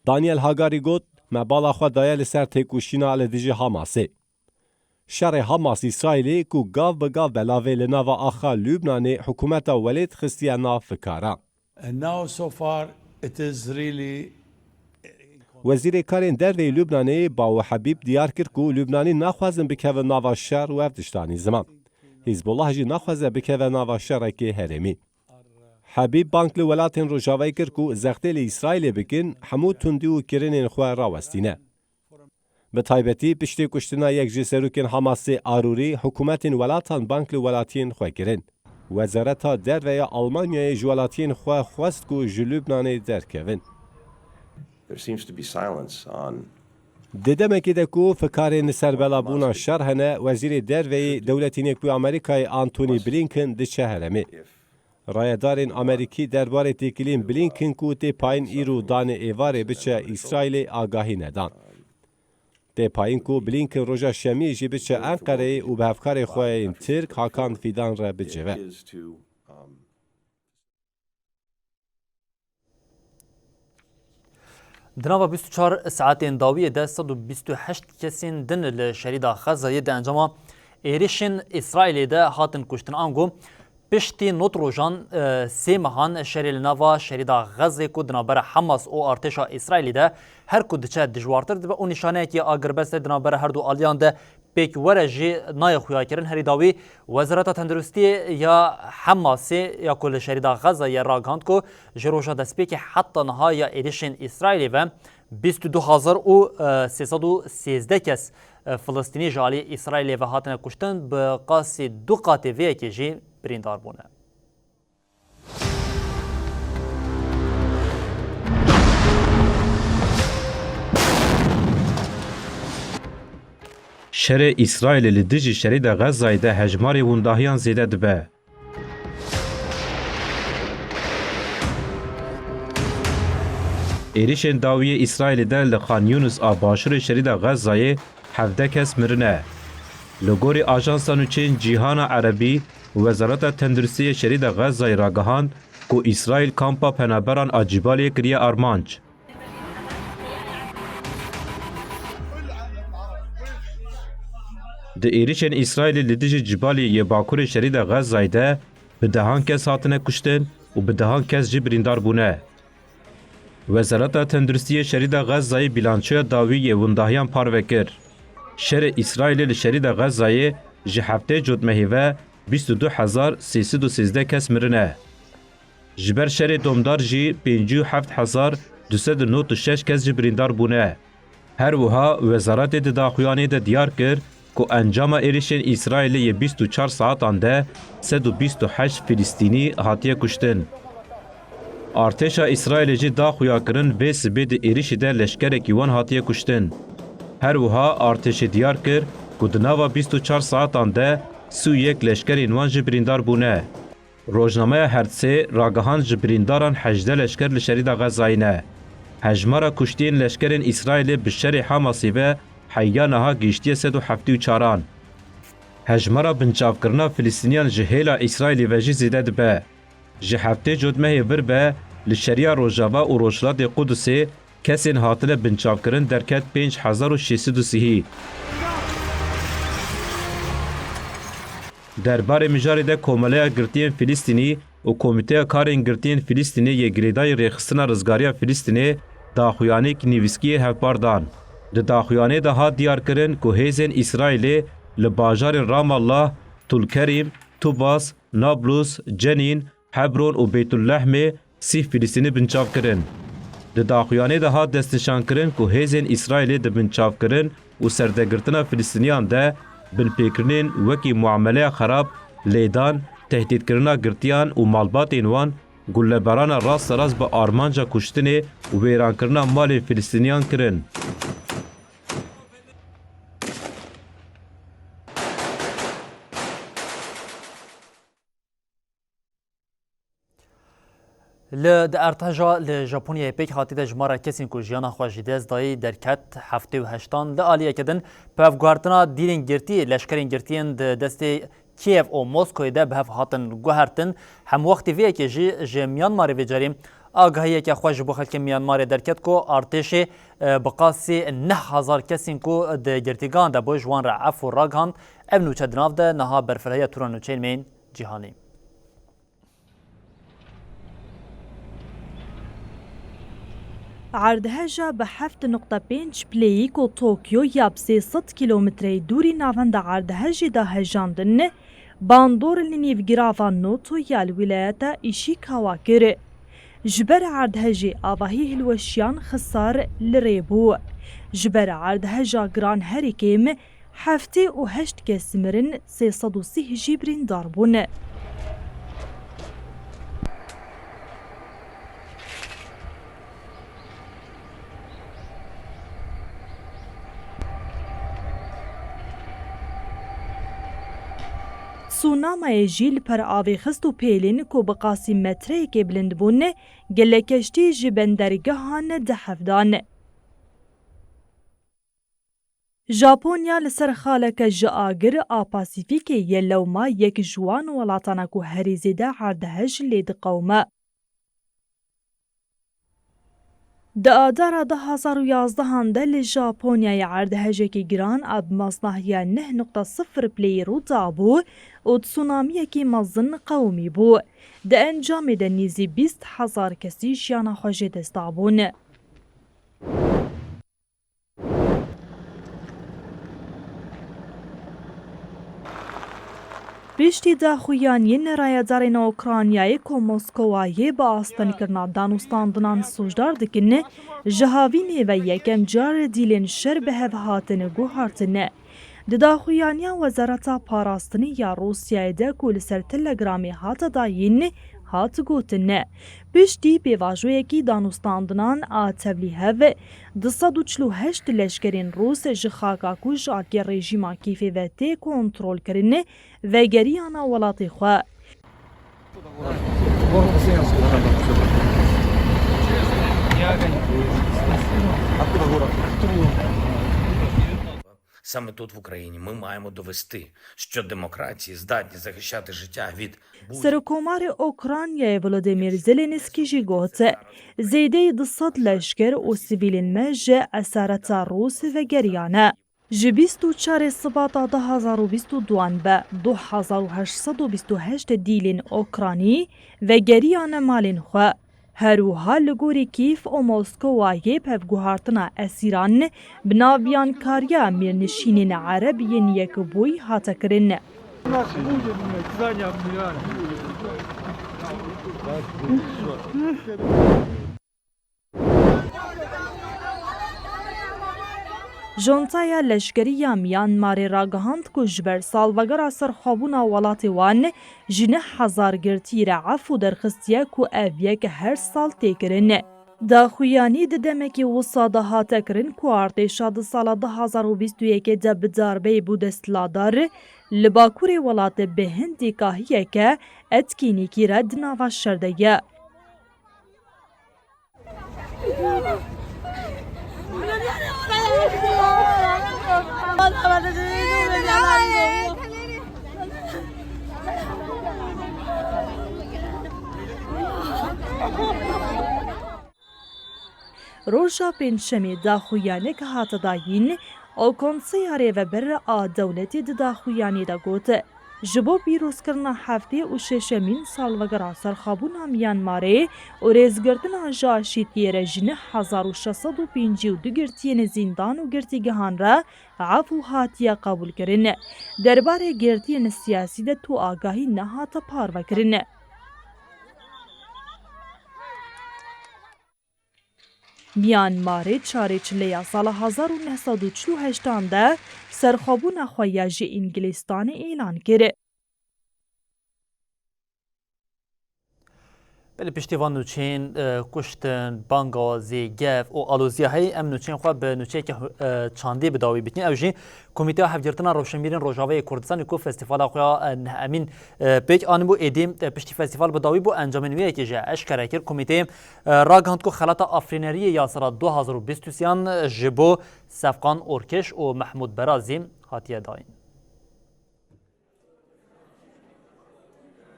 Daniel Hagarî got, me bala xwe daye li ser têkoşîna li dijî Hamasê. Şerê Hamas-Îsraîlê ku gav bi gav belavê li nava axa Lubnanê hikûmeta welêt xistiye nav fikara. And now so far it is really Wezîrê Karên Derve yê Lubnanê Bawo Hebîb diyar kir ku Lubnanî naxwazin bikevin nava şer û ev tişt anî ziman. Hizbullah jî naxwaze bikeve nava şerekê herêmî. Hebîb bang li welatên Rojavayê kir ku zextê li Îsraîlê bikin, hemû tundî û kirinên xwe rawestîne. Bi taybetî piştê kuştina yek ji serokên Hamasê Arûrî, hikûmetên welatan bang li welatiyên xwe kirin. Wezareta Derve ya Almanyayê ji welatiyên xwe xwest ku ji Lubnanê derkevin. There seems to be silence on Di demekê de ku fikarên li ser belabûna şer hene, Wezîrê Derve yê Dewletên Yekbûyî Amerîkayê Antony Blinken diçe herêmê. Rayedarên Amerîkî derbarê têkiliyên Blinken ku tê payîn îro danê êvarê biçe Îsraîlê agahî nedan. Tê payîn ku Blinken roja Şemiyê jî biçe Enqereyê û bi hevkarê xwe yên Tirk Hakan Fidan re bicive. Di nava bîst û çar saetên dawiyê de sed û bîst û heşt kesên din li şerîda Xezayê di encama êrişên Îsraîlê de hatin kuştin. Ango piştî nod rojan, e, sê mehan şerê li nava şerîda Xezê ku di navbera Hamas û artêşa Îsraîlê de her ku diçe dijwartir dibe û nîşaneyekî agirbestê di navbera her du aliyan de pêk were jî nayê xuyakirin. Herî dawî Wezareta Tenduristiyê ya Hemasê ya ku li şerîda Xezayê ye ragihand ku ji roja destpêkê heta niha ya êrişên Îsraîlê ve bîst û du hezar û sê sed û sêzdeh kes, e, Filistînî ji alî Îsraîlê ve hatine kuştin, bi qasî du qatê vê yekê jî birîndar bûne. Şerê Îsraîlê li dijî şerîda Xezayê de hejmarê windahiyan zêde dibe. Êrişên dawiyê Îsraîlê de li Xan Yunus a başûrê şerîda Xezayê hevdeh kes mirine. Li gorî Ajansa Nûçeyên Cîhana Erebî, Wezareta Tenduristî yê şerîda Xezayê ragihand ku Îsraîl kampa penaberan a Cîbaliyê kiriye armanc. Di êrişên Îsraîlê li dijî Cibaliyê yê bakurê şerîda Xezayê de bi dehan kes hatine kuştin û bi dehan kes jî birîndar bûne. Wezareta Tenduristiyê şerîda Xezayê bîlançoya dawî yê windahiyan parve kir. Şerê Îsraîlê li şerîda Xezayê ji heftê cotmehê ve bîst û du hezar sê sed û sêzdeh kes mirine. Ji ber şerê domdar jî pêncî û heft hezar du sed û nod û şeş kes jî birîndar bûne. Her wiha wezaretê di daxuyanê de diyar kir ku encama êrişên Îsraîlê yê bîst û çar saetan de sed û bîst û heşt Filistînî hatiye kuştin. Artêşa Îsraîlê jî da xuyakirin vê sibê di êrişî de leşkerekî wan hatiye kuştin. Her wiha artêşê diyar kir ku di nava bîst û çar saetan de sî û yek leşkerên wan jî birîndar bûne. Rojnameya Herdsê ragihand ji birîndaran hejdeh leşker li şerîda Xezayê ne. Hejmara kuştiyên leşkerên Îsraîlê bi şerê Hamasê ve heya niha gihiştiye sed û heftê û çaran. Hejmara binçavkirina Filistîniyan ji hêla Îsraîlê ve jî zêde dibe. Ji heftê cotmehê vir be li şeriya Rojava û Rojhilatê Qudusê kesên hatine binçavkirin derket pênc hezar û şêst sed û sî. Derbarê mijarê de Komeleya Girtiyên Filistînî û Komîteya Karên Girtiyên Filistînê yê girêdayî rêxistina rizgariya Filistînê daxuyaniyek nivîskî yê hevpar dan. Di daxuyanê de hat diyarkirin ku hêzên Îsraîlê li bajarên Ramallah, Tulkerîm, Tubas, Nablus, Cenîn, Hebron û Beytulehmê sî Filistînî binçav kirin. Di daxuyanê de hat destnîşankirin ku hêzên Îsraîlê di binçavkirin û serdegirtina Filistîniyan de binpêkirinên wekî muameleya xerab, lêdan, tehdîtkirina girtiyan û malbatên wan, gullebarana rasterast bi armanca kuştinê û wêrankirina malên Filistîniyan kirin. Li di erdheja li Japonyayê pêk hatî de jimara kesên ku jiyana xwe ji dest dayî derket heftê û heştan. Li aliyeke din, bi hevguhertina dîrên girtî, leşkerên girtiyên di destê Kiev û Moskoyê de bi hev hatin guhertin. Hemwextî vê yekê jî ji Myanmarê vê carî agahiyeke xweş ji bo xelkê Myanmarê derket ku artêşê, e, bi qasî neh hezar kesên ku di girtîgehan de bû, ji wan re efû ragihand. Ev nûçe di nav de niha berfirehîya tûra nûçeyên me yên cîhanî. Erdheja bi heft nuqta pênc pileyî ku Tokyo ya bi sê sed kîlometreyî dûrî navenda erdhejê de hejandin, bandor li nîvgirava NATO ya li wîlayeta Îşîkawa kir. Ji ber erdhejê avahî hilweşiyan xisar li rê bû. Ji ber erdheja giran herî kêm heftê û heşt kes mirin, sê sed û sî jî birîndar bûn. Tsunamayê jî li per avê xist û pêlên ku bi qasî metreyekê bilind bûn, gelek keştî ji bendergehan di hev dan. Japonya li ser xaleke ji agir a Pasîfîkê ye, lewma yek ji wan welatana ku herî zêde erdhej lê diqewime. Di Adara du hazar û yazdehan de li Japonyayê erdhejekî giran a bi meznahiya neh nuqta sifir pileyî rû dabû û tsunamiyekî mezin qewimîbû. Di encamê de nêzî bîst hezar kesî jiyana xwe jê dest dabûn. Piştî daxuyaniyên rayedarên Ûkranyayê ku Moskowa yê bi astengkirina danûstandinan sûcdar dikin, ji havînê ve yekem car dîlên şer bi hev hatin guhartin. Di daxuyaniya Wezareta Parastinê ya Rûsyayê de ku li ser Telegramê hate dayîn, hat gotin, piştî pêvajoyekî danûstandinan a tevlîhev, du sed û çil û heşt leşkerên Rûs ji xaka ku ji alkê rejîma Kîfê ve tê kontrolkirin, vegeriyana welatê xwe. Саме тут, в Україні, ми маємо довести, що демократії здатні захищати життя від будь- Serokomarê Ukraynayê Volodymyr Zelensky jî got, zêdeyî du sed leşker û sivîlên me ji esareta Rûs vegeriyane. Ji bîst û çarê Sibata du hazar û bîst û duan be du hazar û heşt sed û bîst û heşt dîlên Ûkranî vegeriyane malên xwe. Her wiha li gorî Kîv û Moskowayê pevguhartina esîran bi navbiyandkariya mêrnişînên Ereb yên Yekbûyî hate kirin. Juntaya leşkerî ya Myanmarê ragihand ku ji ber salvegera serxwebûna welatê wan ji neh hezar girtiyî re efû derxistiye ku ev yek her sal tê kirin. Daxuyanî di demekî wisa de hate kirin ku artêşa di sala du hazar û bîst û yekê de bi darbeyê bû desthilatdar, li bakurê welatê bi hindî kahiyeke etkinîkî re di nava şer de ye. Roja Pêncşemê daxuyaniyek hate dayîn û Konseya Rêvebir a Dewletê di daxuyaniyê de got, ji bo pîrozkirina heftê û şeşemîn salvegera serxwebûna Myanmarê û rêzgirtina ji aşîtiyê re ji neh hezar û şeş sed û pêncî û du girtiyên zîndan û girtîgehan re efû hatiye qebûlkirin. Derbarê girtiyên siyasî de tu agahî nehate parvekirin. Myanmarê çarê çileya sala hezar û neh sed û çil û heştan de serxwebûna xwe ya ji Îngilîstanê îlan kir. Belê piştî van nûçeyên, e, kuştin, bangazî, gef û aloziya heyî, em nûçeyên xwe bi nûçeyeke, e, çandî bi dawî bîtîn. Ew jî Komîteya Hevgirtina Rewşenbîrên Rojavayê Kurdistanê ku festîvala xwe ya, e, nehemîn, e, pêk anîbû, êdî, e, piştî festîval bi dawî bû, encamên wê yekê jî eşkere kir. Komîteyê, e, ragihand ku xelata afrîneriyê ya sala du hazar û bîst û sêyan ji bo Sefqan Orkeş û Mehmûd Berazî hatiye dayîn.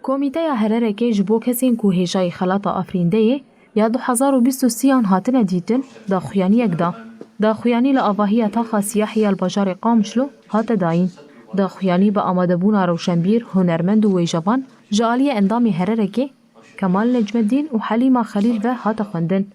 Komîteya Hererekê ji bo kesên ku hêjayî xelata Afrîndeyê ya du hezar û bîst û sêyan hatine dîtin, daxuyaniyek da. Daxuyanî li avahiya taxa siyahê ya li bajarê Qamişlo hate dayîn. Daxuyanî bi amadebûna rewşenbîr, hunermend û wêjevan ji aliyê endamê Hererekê Kemal Necmeddîn û Helîma Xelîl ve hate xwendin.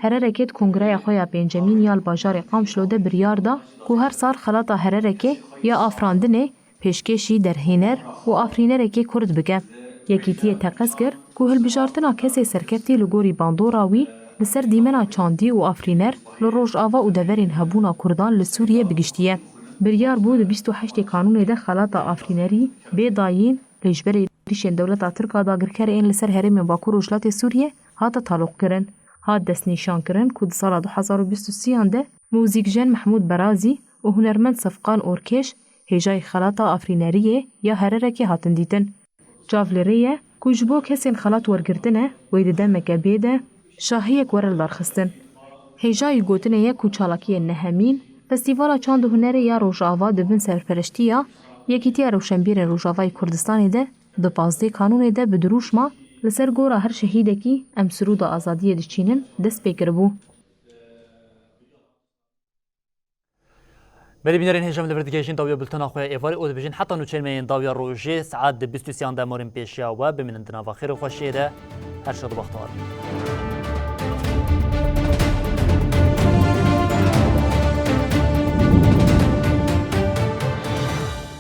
Hererekê di kongreya xwe ya pêncemîn ya li bajarê Qamişlo de biryar da ku her sal xelata Hererekê ya afirandinê pêşkêşî derhêner û afirînerekê Kurd bike. Yekîtiyê teqez kir ku hilbijartina kesê serkeftî li gorî bandora wî li ser dîmena çandî û afirîner li Rojava û deverên hebûna Kurdan li Sûriyê bi giştî ye. Biryar bû di bîst û heştê Kanûnê de xelata afirînerî bê dayîn lê ji ber êrîşên dewleta Tirk a dagirker ên li ser herêmên Bakur Rojhilatê Sûriyê hate taloqkirin. Hat destnîşankirin ku di sala du hezar û bîst û sêyan de muzîkjen Mehmûd Berazî û hunermend Sefqan Orkêş hêjayî xelata afrîneriyê ya Hererekê hatin dîtin. Çav li rê ye ku ji bo kesên xelat wergirtine wê di demeke bê de şahiyek were lidarxistin. Hêjayî gotinê ye ku çalakiyên nehemîn Festîvala Çand û Hunerê ya Rojava di bin serpereştiya Yekîtiya Rewşenbîrên Rojavayê Kurdistanê de di pazdeh Kanûnê de bi dirûşma Li ser gora her şehîdekî em sirûda azadiyê diçînin dest pê kiribû. Belê bînerên hêja, em li vir digihêjin dawiya bultena xwe ya êvarê û dibêjin heta nûçeyên me yên dawiya rojê saet di bîst û sêyan de morên pêşiya we. Bimînin di nava xêr û xweşiyê de. Her şad û bextewar.